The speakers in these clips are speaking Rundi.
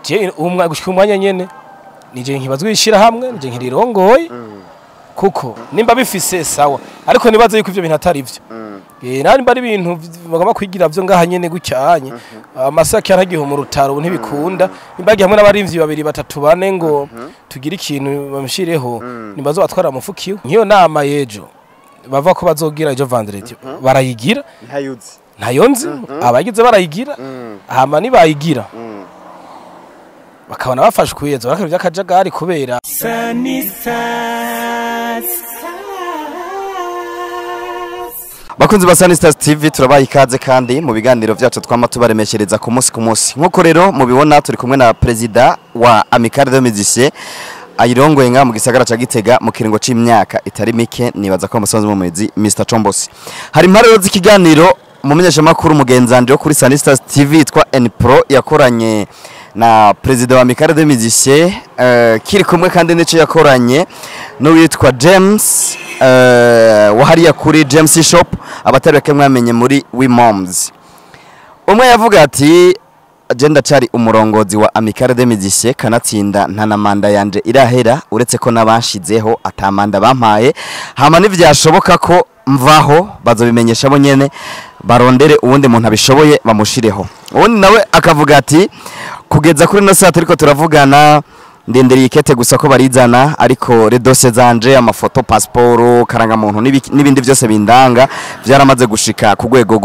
Je umwa gushika umwanya nyene nije nkibazwe ishira hamwe nije nkirirongoye kuko nimba bifise sawa, ariko nibaze yuko ivyo bintu atari vyo. Nari bari ibintu bagomba kwigira vyo ngaha nyene gucyanye amasaka yaragiye mu rutaro ntibikunda nimbagiye hamwe n'abarimvyi babiri batatu bane ngo tugire ikintu bamushireho nibazo batwara mufukiwe. Nkiyo nama yejo bava ko bazogira ejo vendredi barayigira ntayuzi ntayonzi abagize barayigira hama nibayigira bakabona bafashwe yezo bakabya by'akajagari kubera Bakunzi ba Sunny Stars TV turabaye ikaze kandi mu biganiro vyacu twama tubaremeshereza ku munsi ku munsi. Nkuko rero mubibona turi kumwe na president wa Amicale des Musiciens ayirongoye nga mu gisagara ca Gitega mu kiringo c'imyaka itari mike, nibaza ko musanzwe mu mwezi Mr Chombosi. Hari imparero z'ikiganiro mumenyesha makuru mugenzanje wo kuri Sunny Stars TV yitwa N Pro yakoranye na president wa Amicale des Musiciens kiri kumwe kandi nico yakoranye n'uwitwa James wahariya kuri James Shop abatari bake mwamenye muri We Moms. Umwe yavuga ati je ndacari umurongozi wa Amicale des Musiciens kanatsinda nta na manda yanje irahera uretse ko nabashizeho atamanda bampaye, hama nivyashoboka ko mvaho bazobimenyesha bo nyene barondere uwundi muntu abishoboye bamushireho. Uwundi nawe akavuga ati kugeza kuri no saa turiko turavugana ndenderiye ikete gusa ko barizana, ariko redose zanje amafoto passport karangamuntu n'ibindi byose bindanga byaramaze gushika ku rwego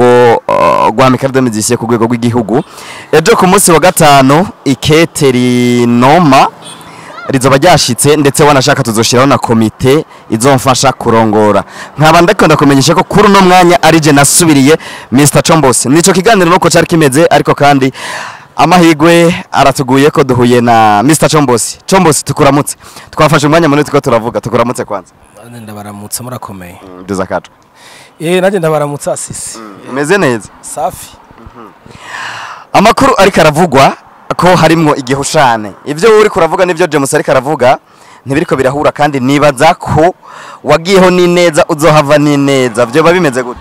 rwa Amicale des Musiciens ku rwego rw'igihugu. Ejo ku munsi wa gatanu ikete rinoma rizoba ryashitse ndetse wanashaka tuzoshiraho na komite izomfasha kurongora. Nkaba ndakunda kumenyesha ko kuri uno mwanya ari je nasubiriye Mr Chombosi. Nico kiganiro nuko cari kimeze, ariko kandi amahigwe aratuguye ko duhuye na Mr Chombosi. Chombosi tukuramutse. Twafashe umwanya munini tuko turavuga, tukuramutse kwanza. Ndabaramutse murakomeye. Duza kacu. Naje ndabaramutsa sisi. Umeze neza. Safi. Amakuru ariko aravugwa ko harimwo igihushane. Ivyo uri kuravuga nivyo James ariko aravuga ntibiriko birahura, kandi nibaza ko wagiyeho ni neza uzohava ni neza. Vyo babimeze gute?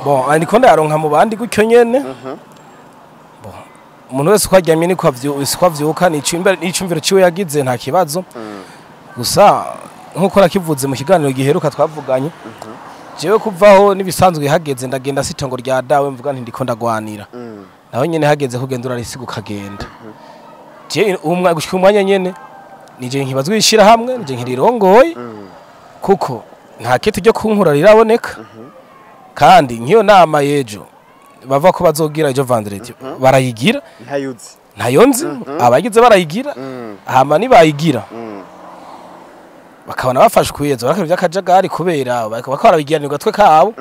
Bon, ariko ndaronka mu bandi gutyo nyene. Bon, umuntu wese kwaryamye ni kwavyuka n'icumviro ciwe yagize nta kibazo. Gusa nkuko nakivuze mu kiganiro giheruka twavuganye, jewe kuvaho nibisanzwe hageze ndagenda sitongo rya dawe mvuga nti ndiko ndagwanira. Naho nyene hageze kugenda urarisiga ukagenda. Je umwa gushika umwanya nyene nije nkibazwe ishira hamwe nije nkirirongoye kuko nta kete ryo kunkura riraboneka. Kandi nkiyo nama yejo bava ko bazogira ejo vendredi barayigira ntayuzi ntayonzi abagize barayigira hama nibayigira bakabona bafashwe yezo bakabya by'akajagari kubera bakora bigiranirwa twe kabo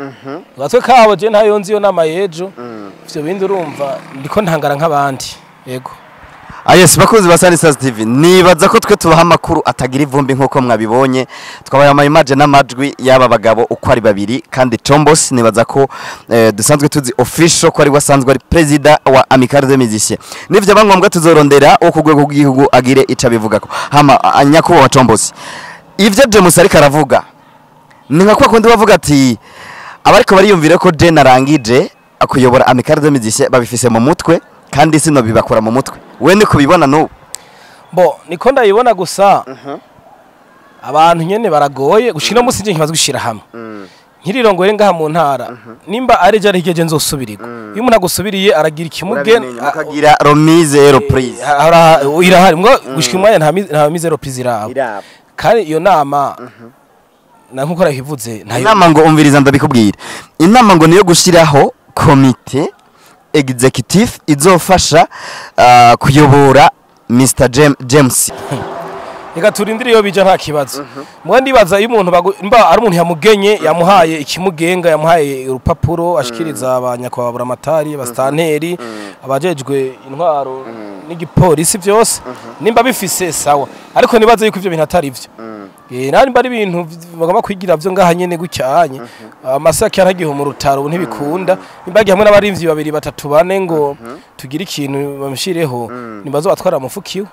gatwe kabo. Je ntayonzi yo nama yejo ivyo bindi urumva ndiko ntangara nk'abandi. Yego. Yes, bakunzi ba Sunny Stars TV nibaza ko twe tubaha amakuru atagira ivumbi nkuko mwabibonye, twabaye ama image n'amajwi y'aba bagabo uko ari babiri, kandi Chombosi nibaza ko dusanzwe tuzi official ko ari wasanzwe ari president wa Amicale des Musiciens. Nivyo bangombwa tuzorondera uko rwego rw'igihugu agire ica bivugako. Hama nyakubahwa Chombosi, ivyo James ariko aravuga ni nka kwa kundi bavuga ati abariko bariyumvire ko je narangije akuyobora Amicale des Musiciens babifise mu mutwe kandi sino bibakora mu mutwe. We ni kubibona no? Bo niko ndayibona gusa abantu nyene baragoye gushira musi nje nkibaza gushira hamwe nkirirongoye ngaha mu ntara nimba ari je arigeje nzosubirirwa. Iyo umuntu agusubiriye aragira ikimuge mukagira remise et reprise irahari mbwa gushika umwanya nta mise reprise iraba. Kandi iyo nama na nkuko rahivuze nta inama ngo umviriza ndabikubwira. Inama ngo niyo gushiraho komite executive izofasha kuyobora Mr James. Reka turindire iyo bija nta kibazo. Mwe ndibaza iyo umuntu mba ari umuntu yamugenye yamuhaye ikimugenga yamuhaye urupapuro ashikiriza abanyakwabura amatari abastanteri abajejwe intwaro n'igipolisi byose nimba bifise sawa, ariko nibaze yuko ivyo bintu atari vyo. Nari bari ibintu bagomba kwigira vyo ngaha nyene gucyanye amasaka yaragiye mu rutaro ntibikunda nimbagiye hamwe n'abarimvyi babiri batatu bane ngo tugire ikintu bamushireho nibazo batwara mufukiwe.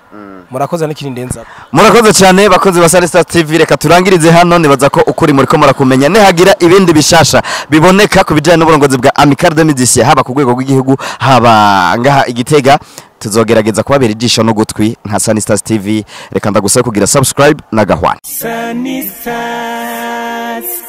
Murakoze n'ikindi ndenza. Murakoze cyane bakozi ba Sunny Stars TV, reka turangirize hano nibaza ko ukuri muri ko murakumenya nihagira ibindi bishasha biboneka ku bijanye n'uburongozi bwa Amicale des Musiciens haba ku rwego rw'igihugu haba ngaha Igitega. Tuzogerageza kubabera ijisho n'ugutwi nka Sunny Stars TV. Reka ndagusabe kugira subscribe na gahwana. Sunny Stars.